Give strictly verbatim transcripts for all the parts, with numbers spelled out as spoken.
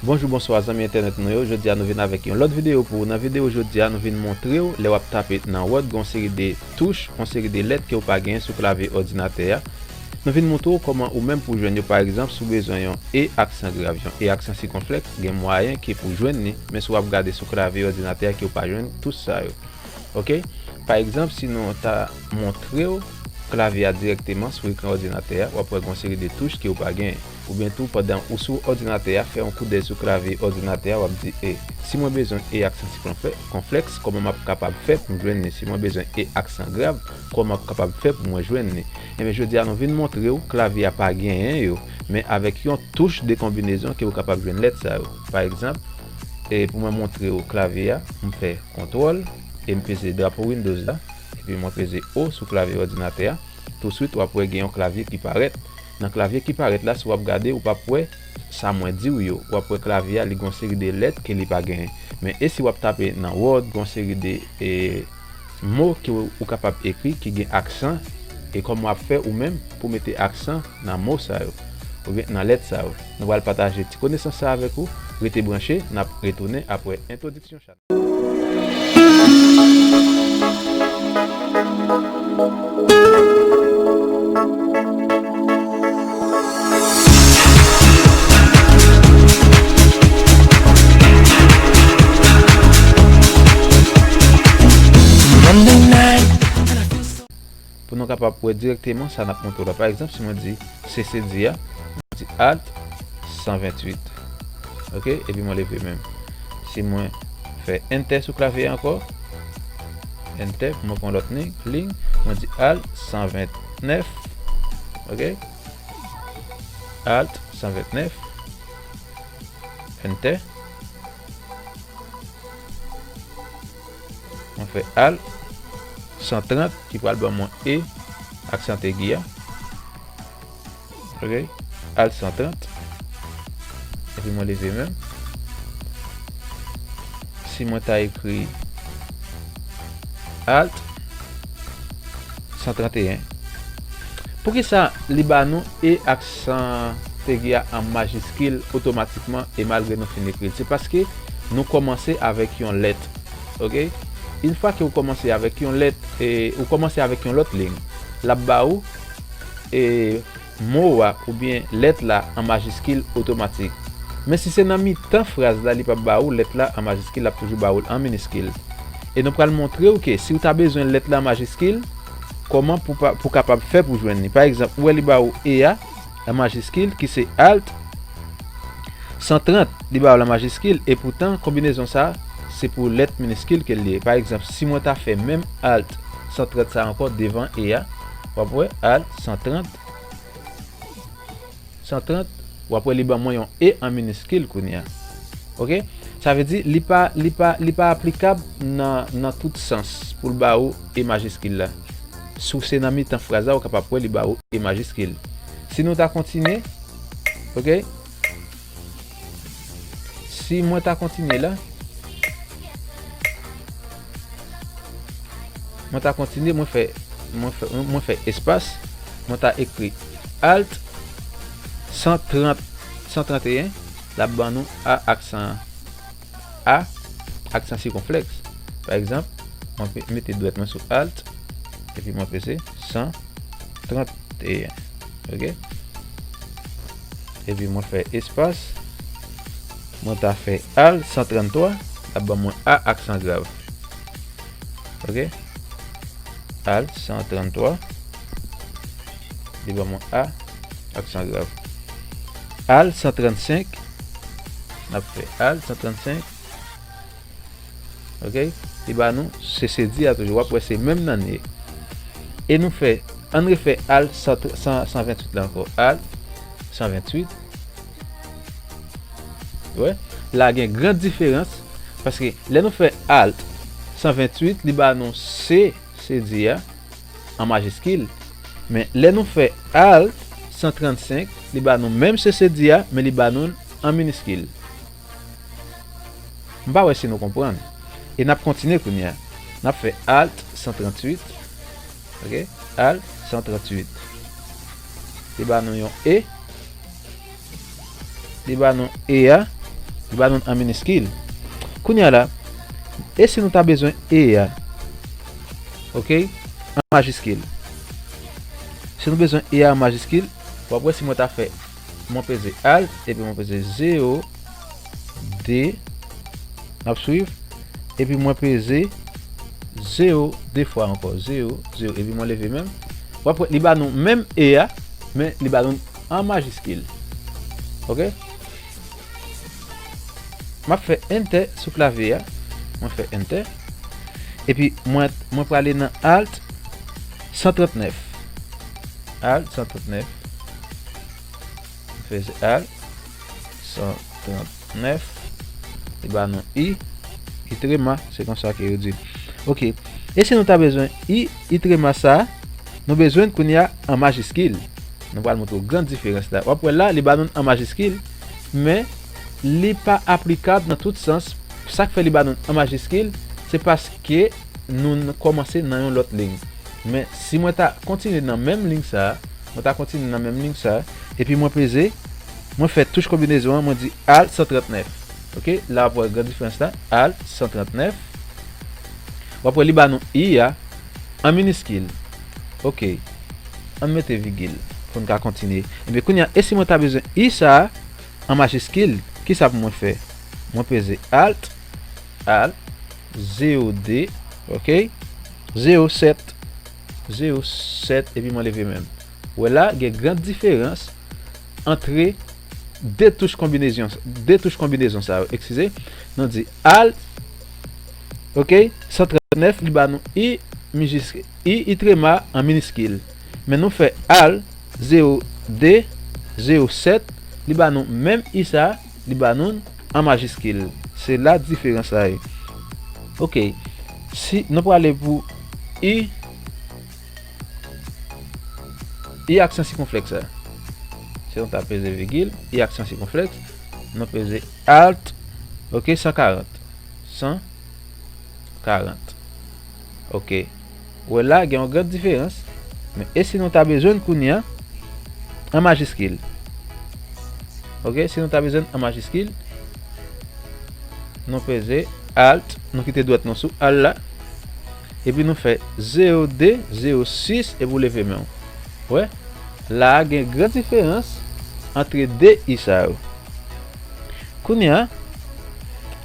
Bonjou, bonswa, zanmi entènèt nou yo. Jodi a, nou vin avèk yon lòt videyo pou ou. Nan videyo jodi a, nou vin montre w, lè w ap tape nan Word, gen yon seri de touch, yon seri de lèt ke w pa genyen sou klavye òdinatè a. Nou vin montre w kòman ou menm pou jwenn yo. Pa egzanp, si w bezwen yon E aksan grav, yon E aksan sikonflèks, gen mwayen ke pou jwenn li, men si w ap gade sou klavye òdinatè a ke w pa jwenn touch sa yo. Oke? Pa egzanp, si nou ta montre w klavye a dirèkteman sou ekran òdinatè a, w ap wè gen yon seri de touch ke w pa genyen. Oubyen tou, pandan ou sou òdinatè a, fè yon koudèy sou klavye òdinatè a, w ap di, e, si mwen bezwen E aksan sikonflèks, kòman m ap kapab fè pou m jwenn li? Si mwen bezwen E aksan grav, kòman m ap kapab fè pou mwen jwenn li? Ebyen, jodi a, nou vin montre w klavye a pa genyen yo, men avèk yon touch de konbinezon ke w kapab jwenn lèt sa yo. Pa egzanp, e pou mwen montre w klavye a, m fè kontwòl, e m peze drapo Windows la, epi mwen peze O sou klavye òdinatè a, touswit w ap wè gen yon klavye ki parèt. Nan klavye ki parèt la, si w ap gade, ou p ap wè sa mwen di w yo. W ap wè klavye a, li gen yon seri de lèt ke li pa genyen. Men e si w ap tape nan Word, gen yon seri de, e, mo ke w, ou kapab ekri ki gen aksan, e kòman w ap fè ou menm pou mete aksan nan mo sa yo, oubyen nan lèt sa yo. Nou pral pataje ti konesans sa avèk ou. Rete branche, n ap retounen apre entwodiksyon chanèl. Pou nou kapab wè dirèkteman sa n ap montre w la. Pa egzanp, si mwen di C C D a, mwen di Alt san venntuit. Oke? Epi mwen leve men m. Si mwen fè Enter sou klavye a ankò, Enter, pou mwen pran lòt liy, liy, mwen di Alt san vennèf. Oke? Alt san vennèf. Enter. Mwen fè Alt san trant ki pral ban mwen E aksan egi a. Oke? Alt san trant. Epi mwen leve men m. Si mwen ta ekri Alt san tranteyen. Poukisa li ba nou E aksan egi a an majiskil otomatikman e malgre nou fin ekri l? Se paske nou kòmanse avèk yon lèt. Oke? Yon fwa ke ou kòmanse avèk yon lèt, e ou kòmanse avèk yon lòt liy, l ap ba ou, e mo a oubyen lèt la an majiskil otomatik. Men si se nan mitan fraz la, li p ap ba ou lèt la an majiskil, l ap toujou ba ou l an miniskil. E nou pral montre w ke si w ta bezwen lèt la an majiskil, kòman pou pa, pou kapab fè pou jwenn li. Pa egzanp, ou wè li ba ou E a an majiskil ki se Alt san trant, li ba ou l an majiskil, e poutan konbinezon sa se pou lèt miniskil ke l ye. Pa egzanp, si mwen ta fè menm Alt san trant sa ankò devan E a, w ap wè Alt san trant, san trant, w ap wè li ban mwen yon E an miniskil kounye a. Oke? Sa vle di, li pa, li pa, li pa aplikab nan, nan tout sans pou l ba ou E majiskil la. Si w se nan mitan fraz la, ou kapab wè li ba ou E majiskil. Si nou ta kontinye, oke? Si mwen ta kontinye la, mwen ta kontinye, mwen fè, mwen fè, mwen fè espas, mwen ta ekri Alt san trant, san tranteyen, l ap ban nou A aksan, A aksan sikonflèks. Pa egzanp, mwen pe-, mete dwèt mwen sou Alt, epi mwen peze san tranteyen. Oke? Epi mwen fè espas. Mwen ta fè Alt san tranntwa, l ap ban mwen A aksan grav. Oke? Alt san tranntwa. Li ban mwen A aksan grav. Alt san trannsenk. N ap fè Alt san trannsenk. Oke? Li ba nou C C D a toujou. W ap wè se menm nan li ye. E nou fè, ann refè Alt san, san, san venntuit la ankò. Alt san venntuit. Wè? La gen gran diferans. Paske lè nou fè Alt san venntuit, li ba nou C C D a an majiskil. Men lè nou fè Alt san trannsenk, li ba nou menm C C D a, men li ba nou l an miniskil. M pa wè si nou konprann. E n ap kontinye kounye a. N ap fè Alt san tranntuit. Oke? Alt san tranntuit. Li ba nou yon E. Li ba nou E a Li ba nou an miniskil. Kounye a la, e si nou ta bezwen E a? Oke? An majiskil. Si nou bezwen E a an majiskil, w ap wè si mwen ta fè, mwen peze Alt, epi mwen peze zewo, de, n ap swiv, epi mwen peze zewo de fwa ankò, zewo, zewo, epi mwen leve men m. W ap wè, li ba nou menm E a, men li ba nou an majiskil. Oke? M ap fè Enter sou klavye a. Mwen fè Enter. Epi mwen, mwen prale nan Alt san trannèf. Alt san trannèf. Mwen fè Alt san trannèf. Li ba nou I, I trema, se konsa ke yo di l. Oke. E si nou ta bezwen I, I trema sa, nou bezwen l kounye a an majiskil. Nou pral montre w gran diferans la. W ap wè la, li ba nou l an majiskil, men li pa aplikab nan tout sans. Sa k fè li ba nou l an majiskil, se paske nou n-, kòmanse nan yon lòt liy. Men si mwen ta kontinye nan menm liy sa a, mwen ta kontinye nan menm liy sa a, epi mwen peze, mwen fè touch konbinezon an, mwen di Alt san trannèf. Oke, la w ap wè gran diferans la, Alt san trannèf. W ap wè li ba nou I a an miniskil. Oke, ann mete vigil pou n ka kontinye. Ebyen, kounye a, e si mwen ta bezwen I sa a an majiskil, kisa pou mwen fè? Mwen peze Alt, Alt, zewo de, oke, zewo sèt, zewo sèt, epi mwen leve men m. Wè la, gen gran diferans antre de touch konbinezon, de touch konbinezon sa yo, eskize. Nou di Alt, oke, san trannèf, li ba nou I, minis-, I, I trema an miniskil. Men nou fè Alt, zewo de, zewo sèt, li ba nou menm I sa, li ba nou an majiskil. Se la diferans la ye. Oke. Si nou prale pou I, I aksyon sikonflèks la. Si nou ta peze vigil, I aksyon sikonflèks, nou peze Alt, oke, san karant. San karant. Oke. Wè la, gen yon gran diferans. Men e si nou ta bezwen l kounye a, an majiskil? Oke, si nou ta bezwen l an majiskil, nou peze Alt, nou kite dwèt nou sou Alt la, epi nou fè zewo de, zewo sis, epi w leve men w. Wè, la a gen gran diferans antre de I sa yo. Kounye a,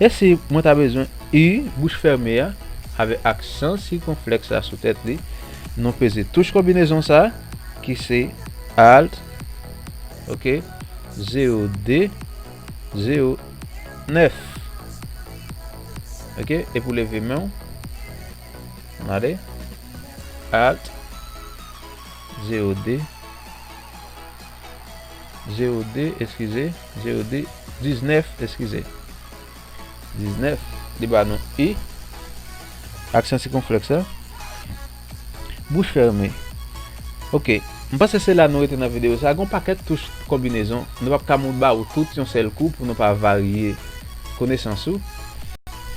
e si mwen ta bezwen I, bouch fèmen an, avèk aksyon sikonflèks la sou tèt li, nou peze touch konbinezon sa, ki se Alt, oke, zewo de, zewo nèf. Oke, epi w leve men w. Ann ale. Alt, zewo de, zewo de, eskize, zewo de, diznèf, eskize. Diznèf, li ba nou I, aksyon sikonflèks la. Bouch fèmen. Oke, m panse se la nou rete nan videyo sa. Gen yon pakèt touch konbinezon. Nou p ap ka mou-, ba ou tout yon sèl kou pou nou pa varye konesans ou.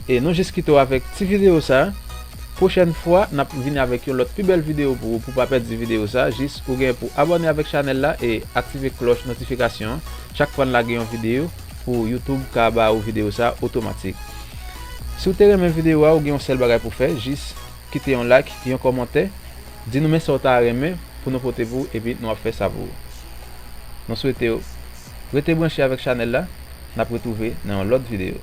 E nou jis kite w avèk ti videyo sa. Pwochèn fwa, n ap vini avèk yon lòt pi bèl videyo pou ou. Pou w pa pèdi videyo sa, jis ou gen pou abòne avèk chanèl la e aktive klòch notifikasyon an. Chak fwa n lage yon videyo, pou YouTube ka ba ou videyo sa otomatik. Si w te renmen videyo a, ou gen yon sèl bagay pou fè, jis kite yon like, yon kòmantè, di nou men sa w ta renmen pou nou pote pou ou, epi nou ap fè sa pou ou. Nou swete w rete branche avèk chanèl la, n ap retwouve nan yon lòt videyo.